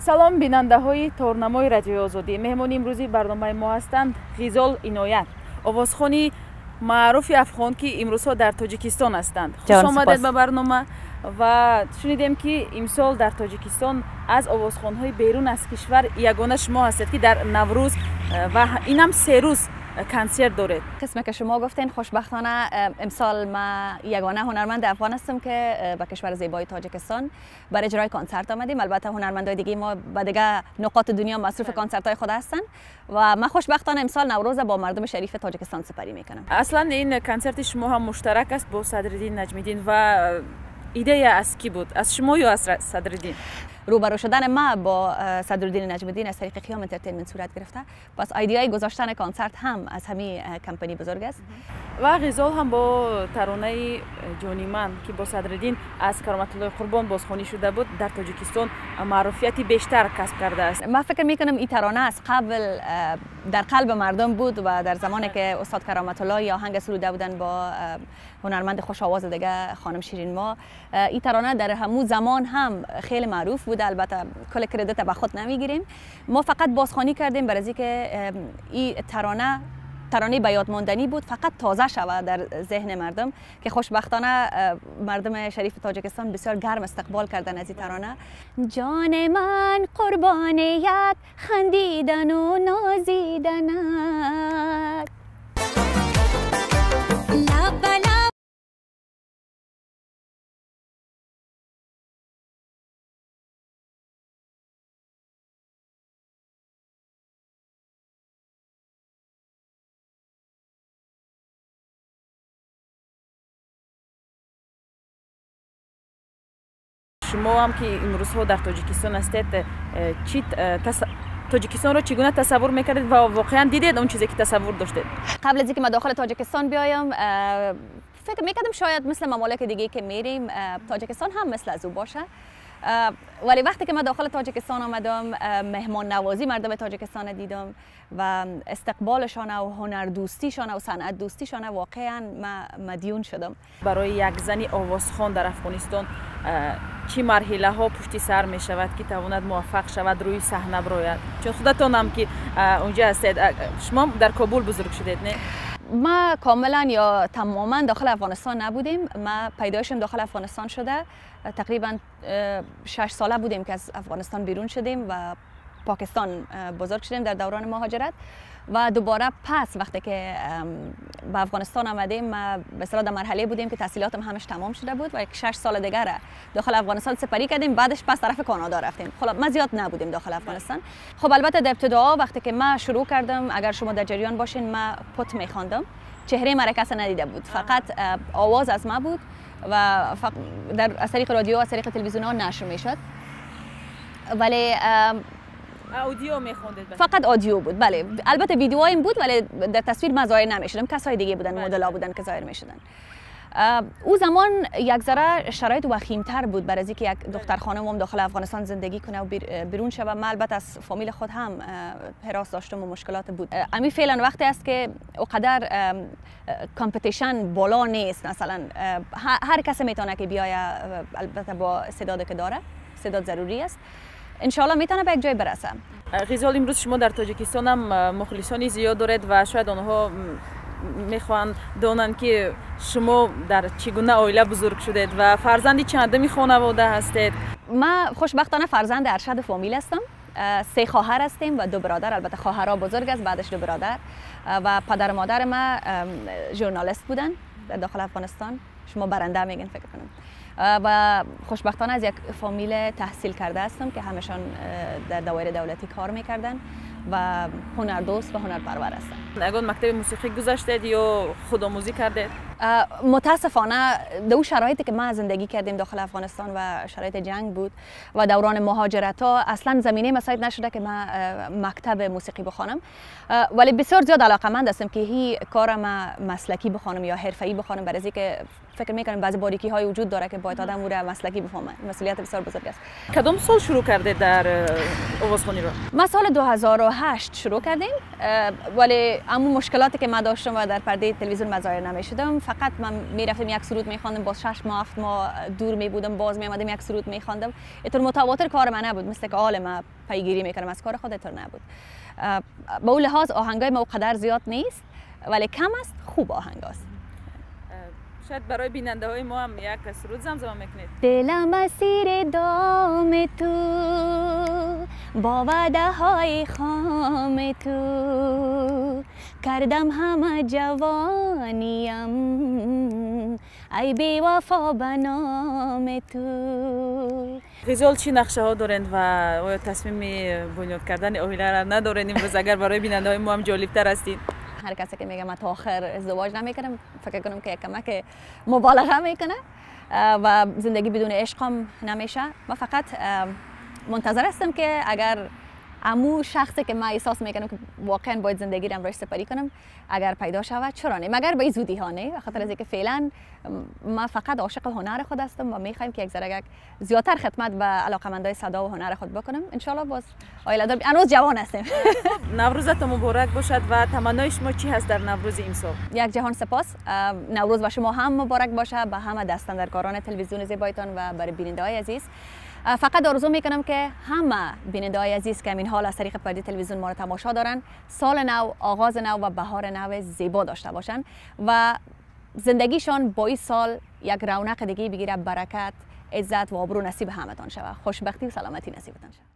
Салом, бинандаҳои торнамои Радиои Озодӣ. Меҳмони имрӯзи барномаи мо ҳастанд Ғизол Иноят, овозхони маъруфи афғон, ки имрӯзҳо дар Тоҷикистон ҳастанд. Хуш омадед ба барнома. Ва шунидем, ки имсол дар Тоҷикистон аз овозхонҳои берун аз кишвар ягона шумо ҳастед, ки дар Наврӯз ва инам 3 рӯз консерт доред. قسمی که شما گفتین، خوشبختانه امسال ما یگانه هنرمند افغان هستم که به کشور زیبای تاجیکستان برای اجرای کنسرت آمدیم. البته هنرمندای دیگه ما به دیگه نقاط دنیا مصروف کنسرت های خود هستن و ما خوشبختانه امسال نوروز با مردم شریف تاجیکستان سپری میکنم. اصلا این کنسرت شما هم مشترک است با صدرالدین نجم‌الدین و ایده از کی بود؟ از شما یا از صدرالدین؟ روبرو شدن ما با صدرالدین نجم‌الدین از طریق قیام Entertainment صورت گرفته. پس idea ی گذاشتن کنسرت هم از همین کمپانی بزرگ است. و غزال هم با ترانه جانی من که با صدرالدین از کرامت الله قربان بازخوانی شده بود، در تاجیکستان معروفیت بیشتر کسب کرده است. من فکر میکنم این ترانه از قبل در قلب مردم بود و در زمانی که استاد کرامت الله آهنگ سروده بودن با هنرمند خوش آواز دیگه، خانم شیرین ما، این ترانه در همو زمان هم خیلی معروف بود. البته کل credit به خود نمیگیریم، ما فقط بازخوانی کردیم برای اینکه این ترانه ترانه به یاد ماندنی بود، فقط تازه شود در ذهن مردم، که خوشبختانه مردم شریف تاجیکستان بسیار گرم استقبال کردن از این ترانه. جان من قربان یک خندیدن و نازیدنت. لب لب. شما هم که امروزها در تاجیکستان هستید، چی تاجیکستان رو چگونه تصور میکردید و واقعا دیدید اون چیزی که تصور داشتید؟ قبل از اینکه من داخل تاجیکستان بیایم، فکر میکردم شاید مثل ممالک دیگه که میریم، تاجیکستان هم مثل از او باشه. ولی وقتی که من داخل تاجیکستان آمدم، مهمان نوازی مردم تاجیکستان دیدم و استقبالشان و هنر دوستیشان و صنعت دوستیشان، واقعا من مدیون شدم. برای یک زنی آوازخوان در افغانستان چی مرحله ها پشتی سر می شود که تواند موفق شود، روی صحنه براید؟ چون خودتان هم که اونجا هستید، شما در کابل بزرگ شدید، نه؟ ما کاملا یا تماما داخل افغانستان نبودیم. ما پیدایشم داخل افغانستان شده. تقریبا 6 ساله بودیم که از افغانستان بیرون شدیم و پاکستان بزرگ شدیم در دوران مهاجرت و دوباره پس وقتی که به افغانستان آمدیم، ما به اصطلاح در مرحله بودیم که تحصیلاتم همش تمام شده بود و یک 6 سال دیگر داخل افغانستان سپری کردیم. بعدش پس طرف کانادا رفتیم. خب، ما زیاد نبودیم داخل افغانستان. خب، البته در ابتدا وقتی که ما شروع کردم، اگر شما در جریان باشین، ما پت میخواندم، چهره مرا کسی ندیده بود، فقط آواز از ما بود و در از طریق رادیو، از طریق تلویزیون ها نشر میشد، ولی audio میخوندید؟ فقط audio بود، بله. البته ویدیوهایم بود ولی در تصویر من ظاهر نمیشدم. کسای دیگه بودن، مدل بودن که ظاهر میشدن. او زمان یک ذره شرایط وخیمتر بود برای اینکه یک دختر خانم هم داخل افغانستان زندگی کنه و بیرون شود. من البته از فامیل خود هم هراس داشتم و مشکلات بود. امی فعلا وقتی است که اوقدر competition بالا نیست. مثلا هر کس میتونه که بیایه، البته با استعداد که داره. استعداد ضروری است. انشالله میتونه به یک جای برسه. غزال، امروز شما در تاجیکستان هم مخلصانی زیاد دارید و شاید آنها میخواهند دانند که شما در چگونه عائله بزرگ شدید و فرزند چندمی خانواده هستید؟ ما خوشبختانه فرزند ارشد فامیل هستم. سه خواهر هستیم و دو برادر. البته خواهرها بزرگ است، بعدش دو برادر. و پدر و مادر ما ژورنالیست بودن در داخل افغانستان. شما برنده میگن فکر کنم. و خوشبختانه از یک فامیل تحصیل کرده هستم که همشان در دوایر دولتی کار میکردن و هنردوست و هنرپرور هستند. اگر مکتب موسیقی گذاشتید یا خودآموزی کردید؟ متاسفانه در اون شرایطی که ما زندگی کردیم داخل افغانستان و شرایط جنگ بود و دوران مهاجرت ها، اصلا زمینه مساعد نشده که ما مکتب موسیقی بخوانم، ولی بسیار زیاد علاقمند هستم که هی کار ما مسلکی بخوانم یا حرفه‌ای بخوانم، برای اینکه فکر میکنم بعضی باریکی های وجود داره که باید آدم او را مسلکی بفهمه. مسئولیت بسیار بزرگ است. کدام سال شروع کرده در آوازخوانی را؟ ما سال 2008 شروع کردیم، ولی امو مشکلاتی که من داشتم و در پرده تلویزیون مظاهر نمیشدم، فقط من میرفتم یک سرود میخواندم، باز 6 ماه 7 ماه دور میبودم، باز میامدم یک سرود میخواندم. اینطور متواتر کار من نبود، مثل که حال من پیگیری میکنم از کار خود، اینطور نبود. به اون لحاظ آهنگای ما قدر زیاد نیست، ولی کم است، خوب آهنگ است. شاید برای بیننده های ما هم یک سرود زمزمه میکنید. دلم اسیر دام تو، با وعده های خام تو، کردم همه جوانیم ای بی وفا به نام تو. غزال چی نقشه ها دارند و آیا تصمیم بنیاد کردن عائله را ندارند امروز؟ اگر برای بیننده های ما هم جالب تر هستید. هر کسی که میگه من تا آخر ازدواج نمیکنم، فکر کنم که یک کمک مبالغه میکنه و زندگی بدون عشق هم نمیشه. من فقط منتظر هستم که اگر امو شخصی که من احساس میکنم که واقعا باید زندگی رو همراهش سپری کنم اگر پیدا شود چرا نه، مگر به زودی ها نه، خاطر از اینکه فعلا من فقط عاشق هنر خود هستم و میخوایم که یک ذره زیادتر خدمت به علاقمندای صدا و هنر خود بکنم. ان شاء الله باز عائله دار، هنوز جوان هستیم. نوروزتون مبارک باشد و تمنای شما چی هست در نوروز امسال؟ یک جهان سپاس. نوروز به شما هم مبارک باشه، به همه دستاندرکاران تلویزیون زیبایتان و برای بیننده‌های عزیز. فقط آرزو میکنم که همه بیننده‌های عزیز که همین حال از طریق پرده تلویزیون ما رو تماشا دارن، سال نو، آغاز نو و بهار نو زیبا داشته باشن و زندگیشان با این سال یک رونق دیگه بگیره، برکت، عزت و آبرو نصیب همتان شود، خوشبختی و سلامتی نصیبتان شود.